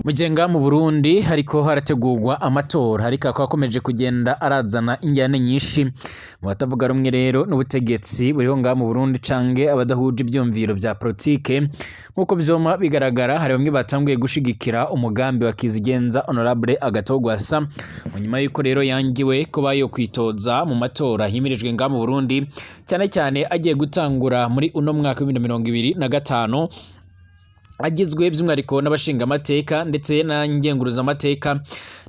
Mu gihe ngaha mu Burundi hariko harategurwa amatora, ariko akaba akomeje kugenda arazana injyane nyinshi mu batavuga rumwe rero n'ubutegetsi buriho ngaha mu Burundi canke abadahuje ivyumviro vya politike. Nk'uko vyoma bigaragara, hari bamwe batanguye gushigikira umugambi wa Kizigenza Honorable Agathon Rwasa, mu nyuma yuko rero yangiwe kuba yo kwitoza mu matora himirijwe ngaha mu Burundi, cyane cyane agiye gutangura muri uno mwaka wa 2025, agizwe by'umwihariko n'abashingamateka ndetse na ngenguruzamateka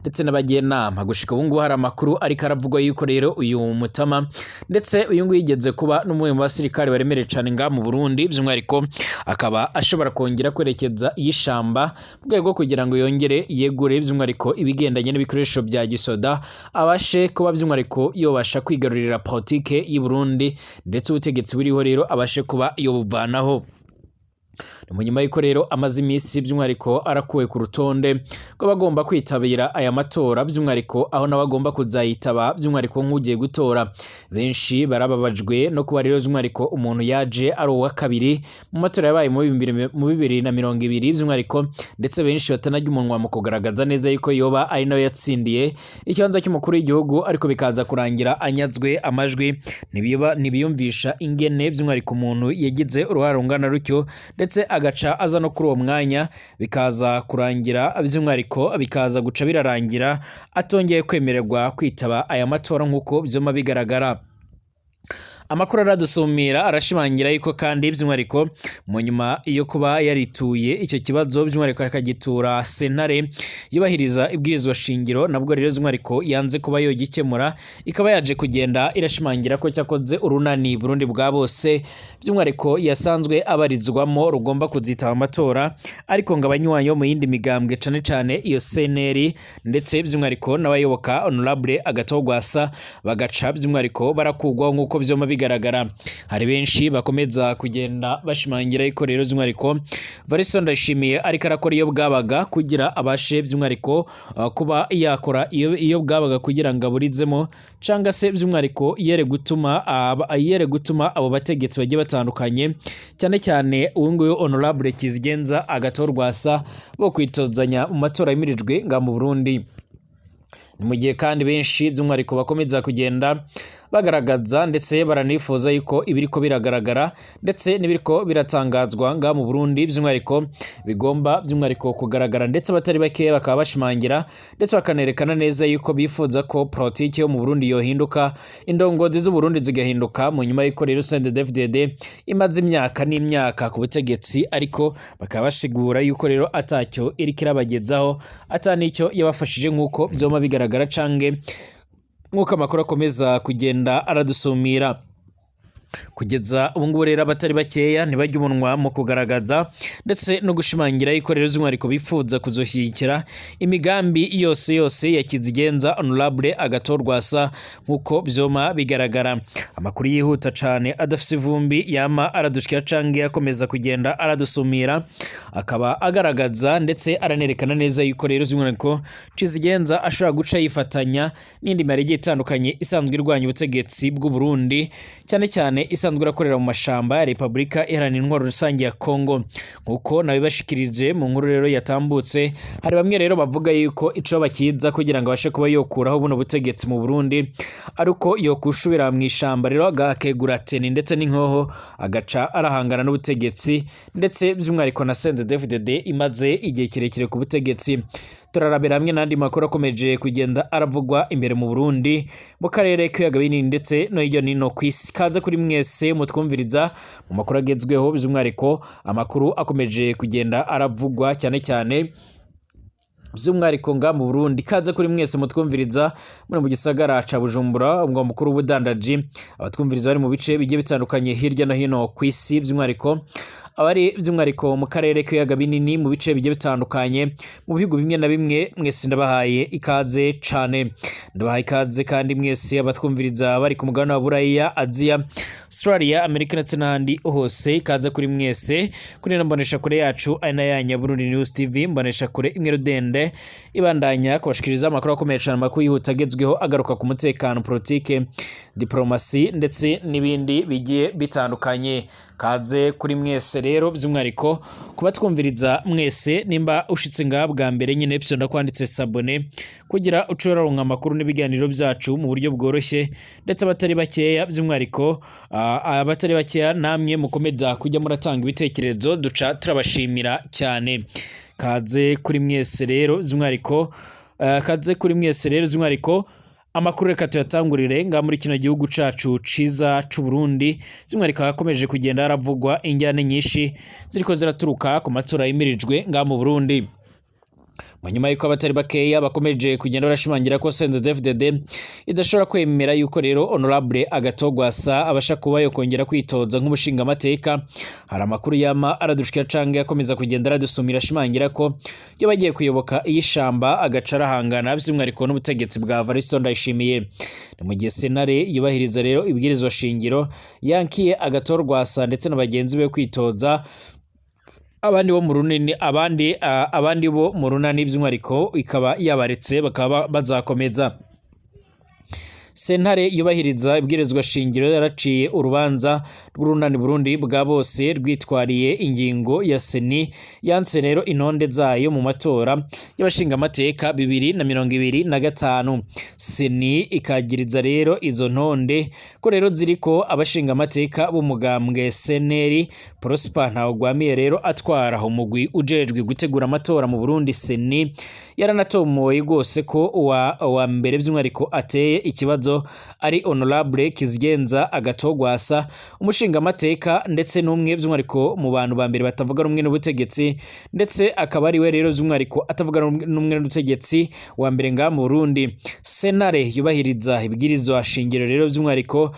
ndetse n'abagenama. Gushika ubu ngubu hari amakuru ariko aravugwa yuko rero uyu mutama, ndetse uyu nguyu yigeze kuba n'umwe mu basirikare baremereye cane ngaha mu Burundi, by'umwihariko akaba ashobora kongera kwerekeza iy'ishamba mu rwego rwo kugira ngo yongere yegure by'umwihariko ibigendanye n'ibikoresho bya gisoda, abashe kuba by'umwihariko yobasha kwigarurira politike y'u Burundi, ndetse ubutegetsi buriho rero abashe kuba yobuvanaho. Ni mu nyuma y'uko rero amaze iminsi by'umwihariko arakuwe ku rutonde rw'abagomba kwitabira aya matora, by'umwihariko aho nawe agomba kuzayitaba by'umwihariko nk'ugiye gutora. Benshi barababajwe no kuba rero by'umwihariko umuntu yaje ari uwa kabiri mu matora yabaye mu 2020 by'umwihariko, ndetse benshi batanarya umunwa mu kugaragaza neza yuko yoba ari nawe yatsindiye ikibanza cy'umukuru w'igihugu, ariko bikaza kurangira anyazwe amajwi. Ntibiyumvisha ingene by'umwihariko umuntu yagize uruhare rungana rutyo, ndetse agaca aza no kuri uwo mwanya, bikaza kurangira by'umwihariko bikaza guca birarangira atongeye kwemererwa kwitaba aya matora nk'uko vyoma bigaragara. Amakuru aradusumira arashimangira yuko kandi by'umwihariko mu nyuma yo kuba yarituye icyo kibazo, by'umwihariko akagitura sentare yubahiriza ibwirizwa shingiro, nabwo rero by'umwihariko yanze kuba yogikemura, ikaba yaje kugenda irashimangira ko cyakoze urunani Burundi bwa bose by'umwihariko yasanzwe abarizwamo rugomba kuzitaba amatora, ariko ngo abanywanyi bo mu yindi migambwe, cane cane iyo CNL, ndetse by'umwihariko n'abayoboka Honorable Agathon Rwasa, bagaca by'umwihariko barakugwaho nk'uko vyoma bigaragara. Hari benshi bakomeza kugenda bashimangira yuko rero by'umwihariko Varisto Ndayishimiye ariko arakora iyo bwabaga kugira abashe by'umwihariko kuba yakora iyo bwabaga kugira ngo aburizemo, canga se by'umwihariko yere gutuma abo bategetsi bagiye batandukanye, cyane cyane uyu nguyu Honorable Kizigenza Agathon Rwasa, bo kwitozanya mu matora yimirijwe nga mu Burundi. Ni mu gihe kandi benshi by'umwihariko bakomeza kugenda bagaragaza ndetse baranifuza yuko ibiriko biragaragara ndetse n'ibiriko biratangazwa ngaha mu Burundi by'umwihariko bigomba by'umwihariko kugaragara, ndetse abatari bake bakaba bashimangira ndetse bakanerekana neza yuko bifuza ko politiki yo mu Burundi yohinduka, indongozi z'u Burundi zigahinduka, mu nyuma y'uko rero CNDD-FDD imaze imyaka n'imyaka ku butegetsi, ariko bakaba basigura yuko rero atacyo iriko irabagezaho, ata n'icyo yabafashije nk'uko vyoma bigaragara canke nk'uko amakuru akomeza kugenda aradusumira. Kugeza ubu ngubu rero abatari bakeya ntibajya umunwa mu kugaragaza ndetse no gushimangira yuko rero by'umwihariko bifuza kuzoshyigikira imigambi yose yose ya Kizigenza Honorable Agathon Rwasa nk'uko vyoma bigaragara. Amakuru yihuta cane adafise ivumbi yama aradushikira canke akomeza kugenda aradusumira, akaba agaragaza ndetse aranerekana neza yuko rero by'umwihariko Kizigenza ashobora guca yifatanya n'indi mari igiye itandukanye isanzwe irwanya ubutegetsi bw'u Burundi, cyane cyane isanzwe irakorera mu mashamba ya Repubulika Iharanira Intwaro Rusange ya Kongo, nkuko nabibashikirije mu nkuru rero yatambutse. Hari bamwe rero bavuga yuko ico bakiza kugira ngo abashe kuba yokuraho buno butegetsi mu Burundi ariko yokushubira mu ishamba rero agakegura teni ndetse n'inkoho, agaca arahangana n'ubutegetsi, ndetse by'umwihariko na CNDD-FDD imaze igihe kirekire ku butegetsi. Turarabira hamwe n'andi makuru akomeje kugenda aravugwa imbere mu Burundi, mu karere k'ibiyaga binini, ndetse no hirya no hino ku isi. Kaze kuri mwese mutwumviriza mu makuru agezweho, by'umwihariko amakuru akomeje kugenda aravugwa cyane cyane by'umwihariko nga mu Burundi. Kaze kuri mwese mutwumviriza muri mu gisagara ca Bujumbura, umugwa mukuru w'ubudandaji, abatwumviriza bari mu bice bigiye bitandukanye hirya no hino ku isi, by'umwihariko abari by'umwihariko mu karere k'ibiyaga binini, mu bice bigiye bitandukanye mu bihugu bimwe na bimwe, mwese ndabahaye ikaze cane. Ndabahaye ikaze kandi mwese abatwumviriza bari ku mugabane wa Buraya, Aziya, Australia, Amerika ndetse n'ahandi hose. Kaze kuri mwese kuri ino mboneshakure yacu ari na ya Burundi News TV, mboneshakure imwe rudende ibandanya kubashikiriza amakuru akomeye cyane, amakuru yihuta agezweho agaruka ku mutekano, politike, diplomasi ndetse n'ibindi bigiye bitandukanye. Kaze kuri mwese rero, by'umwihariko kuba twumviriza mwese. Nimba ushitse ngaha bwa mbere nyine, fyonda kwanditse s'abonner kugira uce uraronka amakuru n'ibiganiro byacu mu buryo bworoshye. Ndetse abatari bakeya, by'umwihariko abatari bakeya namwe mukomeza kujya muratanga ibitekerezo, duca turabashimira cyane. Kaze kuri mwese rero by'umwihariko, kaze kuri mwese rero by'umwihariko. Amakuru reka tuyatangurire ngaha muri kino gihugu cacu ciza c'u Burundi, by'umwihariko hakomeje kugenda haravugwa injyane nyinshi ziriko ziraturuka ku matora yimirijwe ngaha mu Burundi, mu nyuma y'uko abatari bakeya bakomeje kugenda barashimangira ko CNDD-FDD idashobora kwemera yuko rero Honorable Agathon Rwasa abasha kuba yokongera kwitoza nk'umushingamateka. Hari amakuru yama aradushikira canke akomeza kugenda aradusumira ashimangira ko iyo bagiye kuyoboka iy'ishamba agaca arahangana by'umwihariko n'ubutegetsi bwa Evariste Ndayishimiye. Ni mu gihe sentare yubahiriza rero ibwirizwa shingiro yankiye Agathon Rwasa ndetse na bagenzi be kwitoza, abandi bo mu runini abandi bo mu runani by'umwihariko ikaba yabaretse bakaba bazakomeza. Sentare yubahiriza ibwirizwa shingiro yaraciye urubanza rw'urunani Burundi bwa bose rwitwariye ingingo ya CENI yanse rero intonde zayo mu matora y'abashingamateka 2025. CENI ikagiriza rero izo ntonde ko rero ziriko abashingamateka b'umugambwe CNL. Prosper Ntawugwamiye rero atwara umugwi ujejwe gutegura amatora mu Burundi CENI yaranatomoye rwose ko uwa mbere by'umwihariko ateye ikibazo ari Honorable Kizigenza Agathon Rwasa, umushingamateka ndetse n'umwe by'umwihariko mu bantu ba mbere batavuga rumwe n'ubutegetsi, ndetse akaba ari we rero by'umwihariko atavuga rumwe n'ubutegetsi wa mbere ngaha mu Burundi. Sentare yubahiriza ibwirizwa shingiro rero by'umwihariko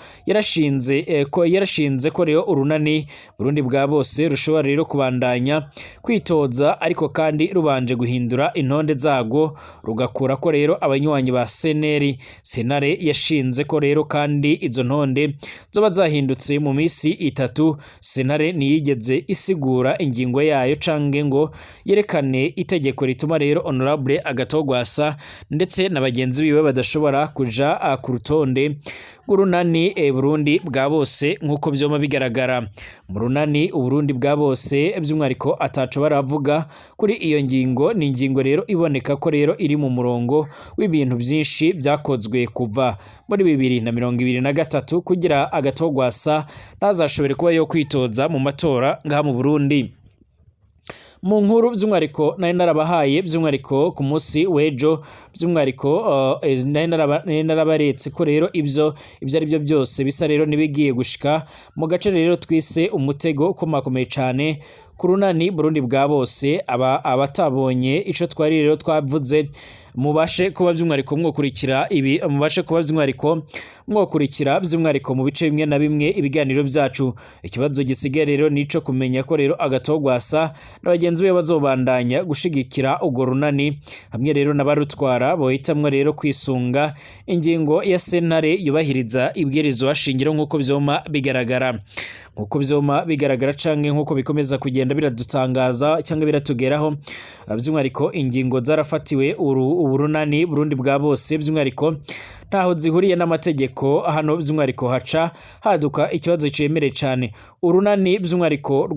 yarashinze ko rero urunani Burundi bwa bose rushobora rero kubandanya kwitoza, ariko kandi rubanje guhindura intonde zarwo rugakura ko rero abanywanyi ba CNL. Sentare yashinze ko rero kandi izo ntonde zoba zahindutse mu minsi 3. Sentare ntiyigeze isigura ingingo yayo canke ngo yerekane itegeko rituma rero Honorable Agathon Rwasa ndetse na bagenzi biwe badashobora kuja ku rutonde rw'urunani Burundi bwa bose nk'uko vyoma bigaragara. Mu runani Uburundi bwa bose by'umwihariko ataco baravuga kuri iyo ngingo. Ni ingingo rero iboneka ko rero iri mu murongo w'ibintu byinshi byakozwe kuva muri 2023 kugira Agathon Rwasa ntazashobore kuba yo kwitoza mu matora ngaha mu Burundi. Mu nkuru by'umwihariko nari narabahaye by'umwihariko ku munsi w'ejo, by'umwihariko nari narabaretse ko rero ibyo ari byo byose bisa rero n'ibigiye gushika mu gace rero twise umutego ukomakomeye cyane ku runani Burundi bwa bose. Aba abatabonye ico twari rero twavuze, mubashe kuba by'umwihariko mwokurikira ibi, mubashe kuba by'umwihariko mwokurikira by'umwihariko mu bice bimwe na bimwe ibiganiro byacu. Ikibazo gisigaye rero nico kumenya ko rero Agathon Rwasa na bagenzi be bazobandanya gushigikira urwo runani hamwe rero n'abarutwara bohitamwo rero kwisunga ingingo ya sentare yubahiriza ibwirizwa shingiro nk'uko vyoma bigaragara canke nk'uko bikomeza kugenda biradutangaza cyangwa biratugeraho. By'umwihariko ingingo zarafatiwe uburunani Burundi bwa bose by'umwihariko ntaho zihuriye n'amategeko. Hano by'umwihariko haca haduka ikibazo cemereye cane. Urunani by'umwihariko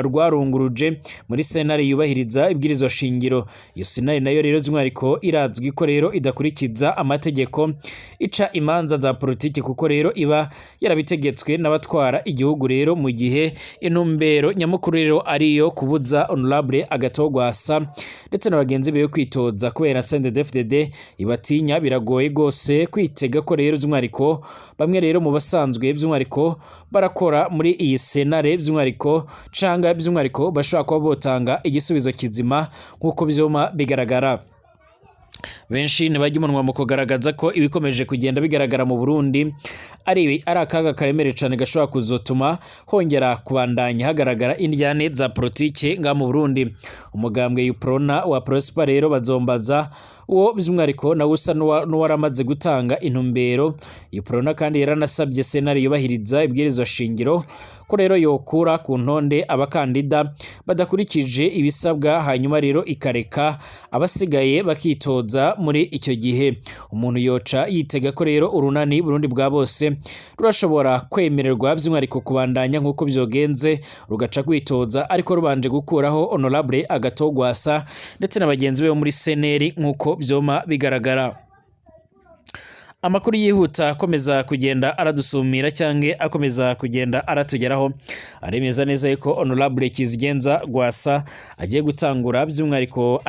rwarunguruje muri sentare yubahiriza ibwirizwa shingiro. Iyo sentare nayo rero by'umwihariko irazwi ko rero idakurikiza amategeko, ica imanza za politiki kuko rero iba yarabitegetswe n'abatwara igihugu. Rero mu gihe intumbero nyamukuru rero ariyo kubuza Honorable Agathon Rwasa ndetse na bagenzi be kwitoza kubera CNDD-FDD ibatinya, biragoye rwose kwitega ko rero by'umwihariko bamwe rero mu basanzwe by'umwihariko barakora muri iyi sentare by'umwihariko canga by'umwihariko bashobora kuba botanga igisubizo kizima nk'uko vyoma bigaragara. Benshi ntibajya umunwa mu kugaragaza ko ibikomeje kugenda bigaragara mu Burundi ari akaga karemereye cane gashobora kuzotuma hongera kubandanya hagaragara indyane za politike nga mu Burundi. Umugambwe Uprona wa Prosper rero Bazombaza, uwo by'umwihariko nawe usa n'uwaramaze gutanga intumbero. Uprona kandi yaranasabye sentare yubahiriza ibwirizwa shingiro ko rero yokura ku ntonde abakandida badakurikije ibisabwa, hanyuma rero ikareka abasigaye bakitoza. Muri icyo gihe umuntu yoca yitega ko rero urunani Burundi bwa bose rurashobora kwemererwa by'umwihariko kubandanya nk'uko byogenze, rugaca kwitoza ariko rubanje gukuraho Honorable Agathon Rwasa ndetse na bagenzi be bo muri CNL, nk'uko byoma bigaragara. Amakuru yihuta akomeza kugenda aradusumira cyangwa akomeza kugenda aratugeraho aremeza neza yuko Honorable Kizigenza Rwasa agiye gutangura by'umwihariko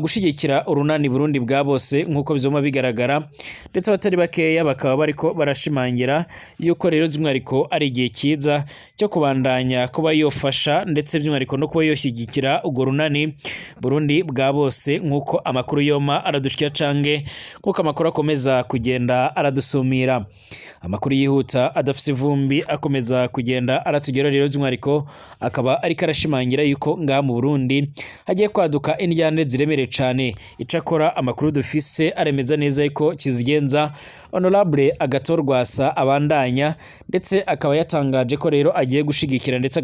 gushigikira urunani Burundi bwa bose, nk'uko bizoma bigaragara, ndetse abatari bakeya bakaba bariko barashimangira yuko rero by'umwihariko ari igihe cyiza cyo kubandanya kuba yofasha, ndetse by'umwihariko no kuba yoshyigikira urwo runani Burundi bwa bose, nk'uko amakuru yoma aradushikira cange nk'uko amakuru akomeza kugenda aradusumira. Amakuru yihuta adafise ivumbi akomeza kugenda aratugera rero by'umwihariko akaba ariko arashimangira yuko ngaha mu Burundi hagiye kwaduka indyane ziremereye cane. Icakora amakuru dufise aremeza neza yuko Kizigenza Honorable Agathon Rwasa abandanya, ndetse akaba yatangaje ko rero agiye gushigikira, ndetse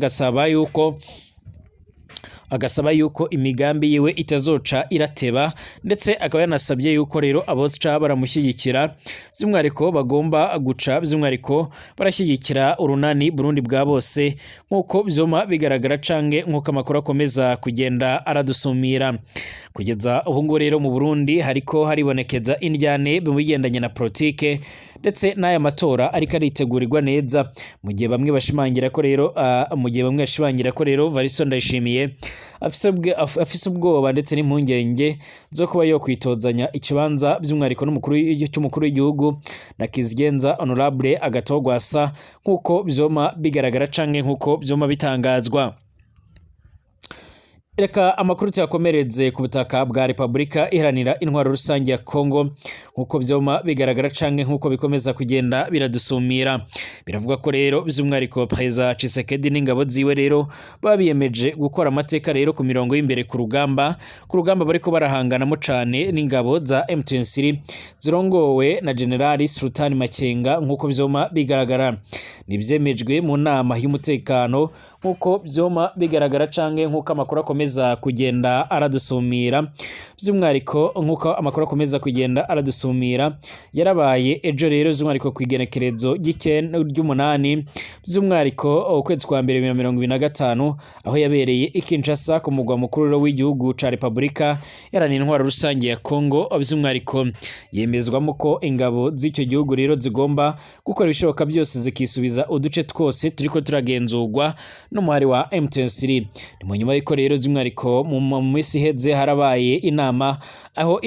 agasaba yuko imigambi yiwe itazoca irateba, ndetse akaba yanasabye yuko rero aboca baramushyigikira by'umwihariko bagomba guca by'umwihariko barashyigikira urunani Burundi bwa bose, nk'uko byoma bigaragara cange nk'uko amakuru akomeza kugenda aradusumira. Kugeza ubu ngubu rero mu Burundi hariko haribonekeza indyane mu bigendanye na politike ndetse n'aya matora ariko aritegurirwa neza, mu gihe bamwe bashimangira ko rero Varisto Ndayishimiye afise ubwoba ndetse n'impungenge zo kuba yo kwitozanya ikibanza by'umwihariko n'umukuru cy'umukuru w'igihugu na Kizigenza Honorable Agathon Rwasa, nk'uko byoma bigaragara canke nk'uko byoma bitangazwa. Reka amakuru tuyakomereze ku butaka bwa Repubulika Iharanira Intwaro Rusange ya Kongo, nk'uko byoma bigaragara canke nk'uko bikomeza kugenda biradusumira. Biravuga ko rero by'umwihariko Perezida Tshisekedi n'ingabo ziwe rero baba biyemeje gukora amateka rero ku mirongo y'imbere ku rugamba bariko barahanganamo cane n'ingabo za M23 zirongowe na General Sultan Makenga, nk'uko byoma bigaragara. Nibyemejwe mu nama y'umutekano, nk'uko byoma bigaragara canke nk'uko amakuru akomeza kugenda aradusumira. By'umwihariko nk'uko amakuru akomeza kugenda aradusumira, yarabaye ejo rero by'umwihariko ku igenekerezo ry'umunani, by'umwihariko ukwezi kwa mbere 2025, aho yabereye i Kinshasa ku mugwa mukuru rero w'igihugu ca Repubulika Iharanira Intwaro Rusange ya Kongo. By'umwihariko yemezwamo ko ingabo z'icyo gihugu rero zigomba gukora ibishoboka byose zikisubiza uduce twose turiko turagenzurwa n'umuhari wa M23. Ni mu nyuma y'uko rero by'umwihariko mu minsi iheze harabaye inama aho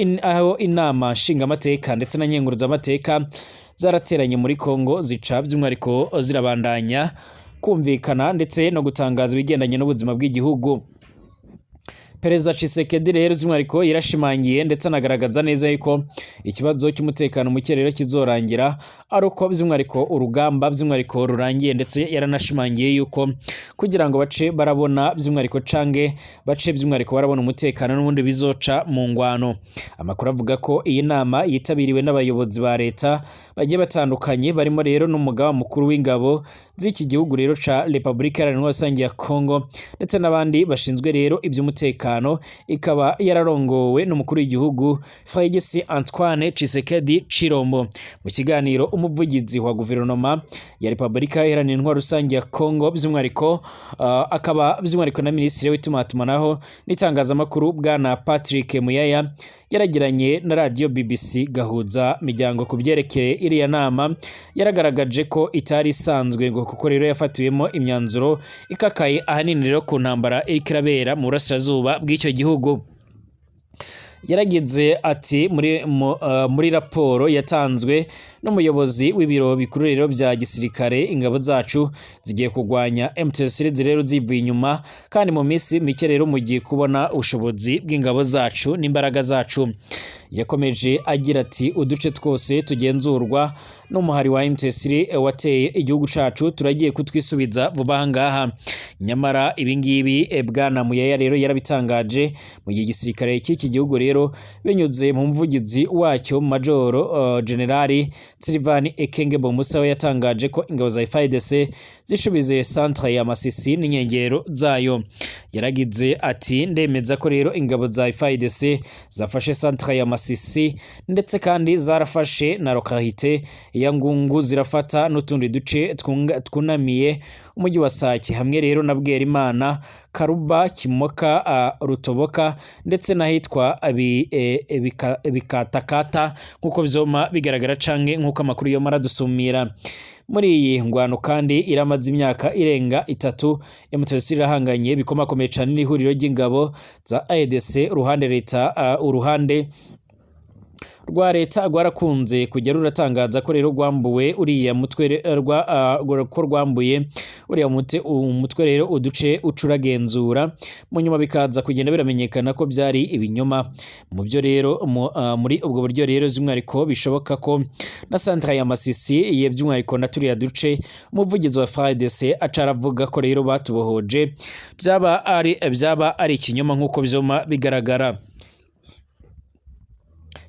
inama nshingamateka ndetse na nkenguruzamateka zarateranye muri Kongo, zica by'umwihariko zirabandanya kumvikana ndetse no gutangaza ibigendanye n'ubuzima bw'igihugu. Perezida Tshisekedi rero by'umwihariko yarashimangiye ndetse anagaragaza neza yuko ikibazo cy'umutekano muke rero kizorangira ari uko by'umwihariko urugamba by'umwihariko rurangiye, ndetse yaranashimangiye yuko kugira ngo bace barabona by'umwihariko cange bace by'umwihariko barabona umutekano n'ubundi bizoca mu ngwano. Amakuru avuga ko iyi nama yitabiriwe n'abayobozi ba leta bagiye batandukanye, barimo rero n'umugaba mukuru w'ingabo z'iki gihugu rero ca Repubulika Iharanira Rusange ya Kongo, ndetse n'abandi bashinzwe rero iby'umutekano. Ikaba yararongowe n'umukuru w'igihugu Félix Antoine Tshisekedi Tshilombo. Mu kiganiro umuvugizi wa guverinoma ya Repubulika Iharanira Intwaro Rusange ya Kongo, by'umwihariko akaba by'umwihariko na minisitiri w'itumatumanako n'itangazamakuru bwana Patrick Muyaya, yaragiranye na radiyo BBC Gahuza Miryango ku byerekeye iriya nama, yaragaragaje ko itari isanzwe, ngo kuko rero yafatiwemo imyanzuro ikakaye ahanini rero ku ntambara iriko irabera mu burasirazuba bw'icyo gihugu. Yaragize ati: Muri raporo yatanzwe n'umuvugizi wa guverinoma, n'umuyobozi w'ibiro bikuru rero bya gisirikare. Ingabo zacu zigiye kurwanya M23 rero zivuye inyuma, kandi mu minsi mike rero mugiye kubona ubushobozi bw'ingabo zacu n'imbaraga zacu. Yakomeje agira ati uduce twose tugenzurwa n'umuhari wa M23 wateye igihugu cacu turagiye kutwisubiza vuba aha ngaha. Nyamara ibingibi bwana Muyaya rero yarabitangaje mu gihe igisirikare cy'iki gihugu rero binyuze mu muvugizi wacyo Majoro Generali Sylvain Ekenge Bomusa, we yatangaje ko ingabo za FARDC zishubize centre ya Masisi n'inkengero zayo. Yaragize ati ndemeza ko rero ingabo za FARDC zafashe centre ya Masisi, ndetse kandi zarafashe na localité ya Ngungu, zirafata n'utundi duce twunamiye umujyi wa Sake, hamwe rero na Bwerimana, Karuba, Kimoka, Rutoboka ndetse n'ahitwa Bikatakata, nk'uko vyoma bigaragara canke nk'uko amakuru yoma aradusumira. Muri iyi ngwano kandi iramaze imyaka irenga 3, M23 irahanganye bikomakomeye cane n'ihuriro ry'ingabo za ADC. Uruhande leta uruhande rwa leta rwarakunze kujya ruratangaza ko rero rwambuwe uriya mutwe ko rwambuye uriya umutwe rero uduce ucuragenzura, mu nyuma bikaza kugenda biramenyekana ko byari ibinyoma. Mu byo rero muri ubwo buryo rero by'umwihariko bishoboka ko na centre ya Masisi ye by'umwihariko na turiya duce umuvugizi wa FARDC aca aravuga ko rero batubohoje byaba ari ikinyoma nk'uko byoma bigaragara.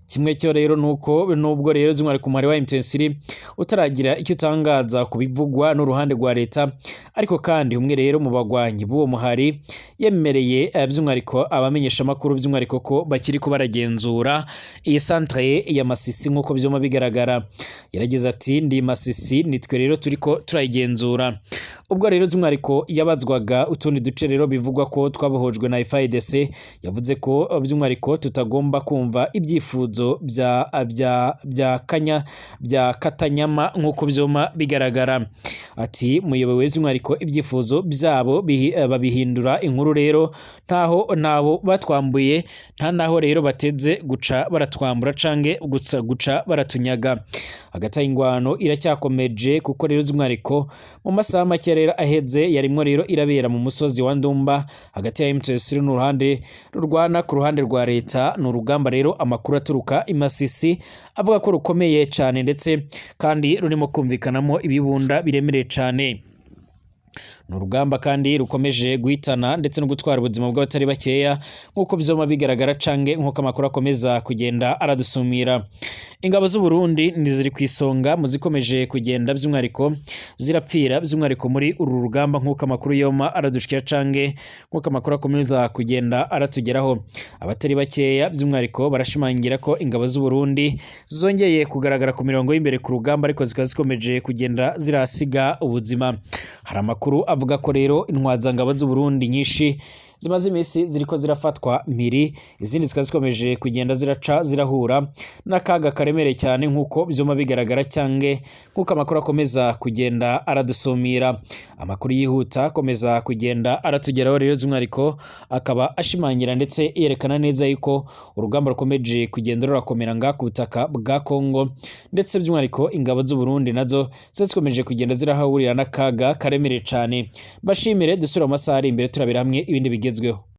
Kimwe cyo rero nuko nubwo rero by'umwihariko umuhari wa M23 utaragira icyo utangaza ku bivugwa n'uruhande rwa leta, ariko kandi umwe rero mu bagwanyi b'uwo muhari yemereye by'umwihariko abamenyeshamakuru by'umwihariko ko bakiri ko baragenzura iyi centre ya Masisi nk'uko byoma bigaragara. Yaragize ati ndi Masisi, nitwe rero turiko turayigenzura. Ubwo rero by'umwihariko yabazwaga utundi duce rero bivugwa ko twabohojwe na FARDC, yavuze ko by'umwihariko tutagomba kumva ibyifuzo bya kanya bya Katanyama nk'uko byoma bigaragara. Ati muyobowe by'umwihariko ibyifuzo byabo babihindura inkuru rero, ntaho ntabo batwambuye, nta naho rero bateze guca baratwambura canke guca baratunyaga. Hagati ingwano iracyakomeje, kuko rero by'umwihariko mu masaha make rero aheze yarimwo rero irabera mu musozi wa Ndumba hagati ya M23 n'uruhande rurwana ku ruhande rwa leta. Ni urugamba rero amakuru aturuka i Masisi avuga ko rukomeye cyane, ndetse kandi rurimo kumvikanamo ibibunda biremereye cyane. Ni urugamba kandi rukomeje guhitana ndetse no gutwara ubuzima bw'abatari bakeya nk'uko byoma bigaragara canke nk'uko amakuru akomeza kugenda aradusumira. Ingabo z'u Burundi ziri ku isonga mu zikomeje kugenda by'umwihariko zirapfira by'umwihariko muri uru rugamba, nk'uko amakuru yoma aradushikira canke nk'uko amakuru akomeza kugenda aratugeraho. Abatari bakeya by'umwihariko barashimangira ko ingabo z'u Burundi zongeye kugaragara ku mirongo y'imbere ku rugamba, ariko zikaba zikomeje kugenda zirasiga ubuzima. Hari amakuru avuga ko rero intwazangabo z'u Burundi nyinshi zimaze iminsi ziriko zirafatwa mpiri, izindi zikaba zikomeje kugenda ziraca zirahura n'akaga karemereye cyane nk'uko byuma bigaragara cyange nk'uko amakuru akomeza kugenda aradusumira. Amakuru yihuta akomeza kugenda aratugeraho rero by'umwihariko akaba ashimangira ndetse yerekana neza yuko urugamba rukomeje kugenda rurakomera nga ku butaka bwa Kongo, ndetse by'umwihariko ingabo z'u Burundi nazo zikomeje kugenda zirahahurira n'akaga karemereye cyane. Bashimire, dusubire mu masaha ari imbere turabira hamwe ibindi bigezweho.